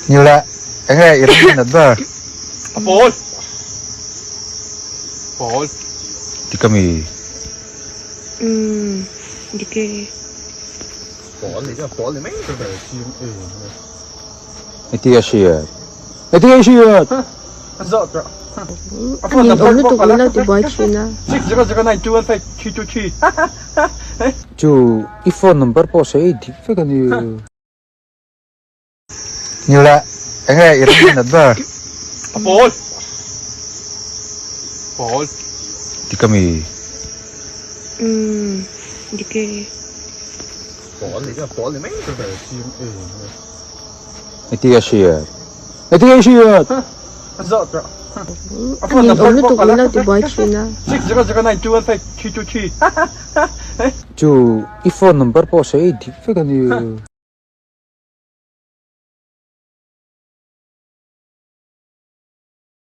Nula, enge i ring nat ber? A pawl. Pawl. Dik ami? Umm, dik e. Pawl ni chuan pawl ni mai tur ber chim em a. Engti a hriat? Engti a hriat? A zawh tawh. A nin awm lutuk min lo ti buai thin a. 6009215323. Chu i phone number pawh sawi dik vek a ni. Nula, enge i ring nat ber? A pawl. Pawl. Dik ami? Umm, dik e. Pawl ni chuan pawl ni mai tur ber chim em a. Engti a hriat? Engti a hriat? A zawh tawh. A nin awm lutuk min lo ti buai thin a. 6009215323. Chu i phone number pawh sawi dik vek a ni.